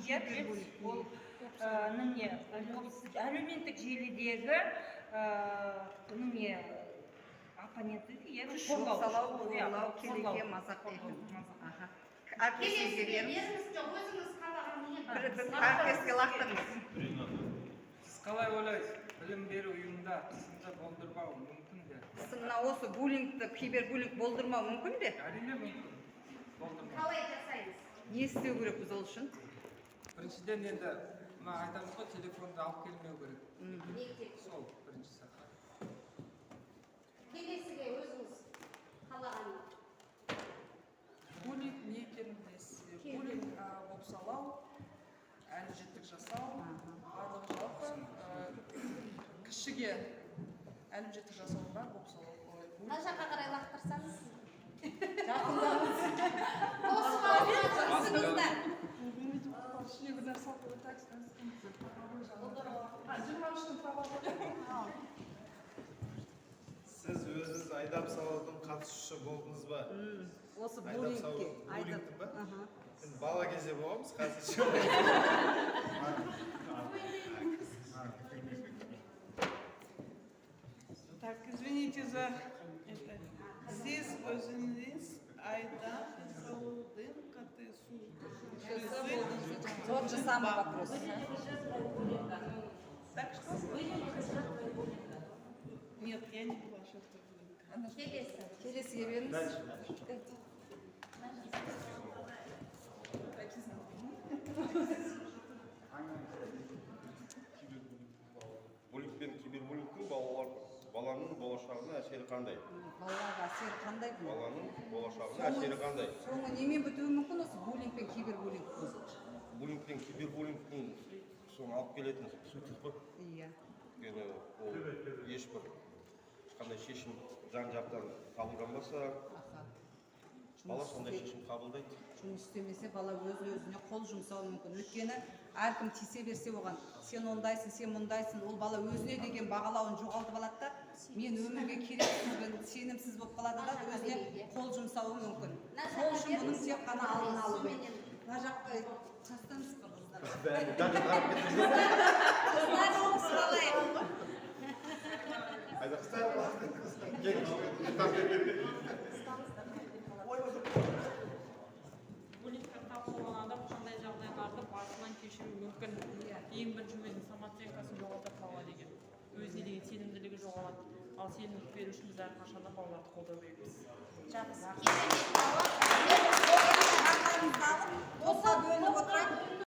Иә, білеміз. Ол не әлеуметтік желідегі не оппоненті, иә. Күш Қорлау. жұмсалау, Иә, қорлау, қорлау. келеке, мазақ Қорлау, ету. мазақ. Аха. Әріптесіңізге Келесіге беріңіз. беріңіз, жоқ, өзіңіз қалаған. Бір әріптеске лақтырыңыз. Сіз қалай ойлайсыз, білім беру ұйымында қысымды болдырмау мүмкін бе? Қысым, мына осы буллингті, кибербуллинг болдырмау мүмкін бе? Әрине, мүмкін болдырмау. Қалай жасаймыз? Не істеу керекпіз ол үшін? Біріншіден, енді мына айтамыз ғой, телефонды алып келмеу керек. Мектеп. Сол біріншісі. Келесіге, өзіңіз қалаған. Буллинг не екенін білесіз бе? Буллинг бопсалау, әлімжеттік жасау, барлығы жалпы кішіге әлімжеттік жасаудың бәрі бопсалау. Ой, буллинг. Мына жаққа қарай лақтырсаңыз. Жақындаңыз. Тосып алуға тырысыңыздар. Ішіне бір нәрсе салып қойып, так сказать, 23-тің правовой. Сіз өзіңіз айдап салудың қатысушысы болдыңыз ба? Осы Айдап буллингке. салу, Айдап. буллингтің ба? Аха. Енді бала кезде болғанбыз, қазір жоқ. Так, извините за это. Сіз өзіңіз айдап салудың қатысушысы Тот же самый вопрос. Так что? Нет, я не была жертвой буллинга. Келесі. Келесіге беріңіз. Дальше, дальше. Так и знала. Буллинг пен кибербуллингтің баланың болашағына әсері қандай? Балаларға әсері қандай бұның? Баланың болашағына әсері қандай? Соңы немен бітуі мүмкін осы буллинг пен кибербуллингтің? Буллинг пен кибербуллингтің соны алып келетін суицид қой. Өйткені ол ешқандай шешім жан жақтан қабылданбаса, бала Жұмыс сондай шешім қабылдайды. Жұмыс істемесе, бала өз өзіне қол жұмсауы мүмкін, өйткені әркім тиісе берсе оған: «Сен ондайсың, сен мұндайсың», ол бала өзіне деген бағалауын жоғалтып алады да, мен өмірге керексізбін, сенімсіз болып қалады да, өзіне қол жұмсауы мүмкін. Сол үшін бұның тек қана алдын алу керек. Мына жаққа тастаңыз ба, қыздар? Бәрі жан жаққа қарап кеттіңіз. Қыздар, оқысып алайық. Айда. Буллингке тап болған адам қандай жағдайларды басынан кешіруі мүмкін? Ең бірінші, өзінің самооценкасын жоғалтады бала деген, өзіне деген сенімділігі жоғалады. Ал сенімділік беру үшін біз әрқашан да балаларды қолдау керекпіз. Жақсы, керемет жауап. Қолға бөлініп.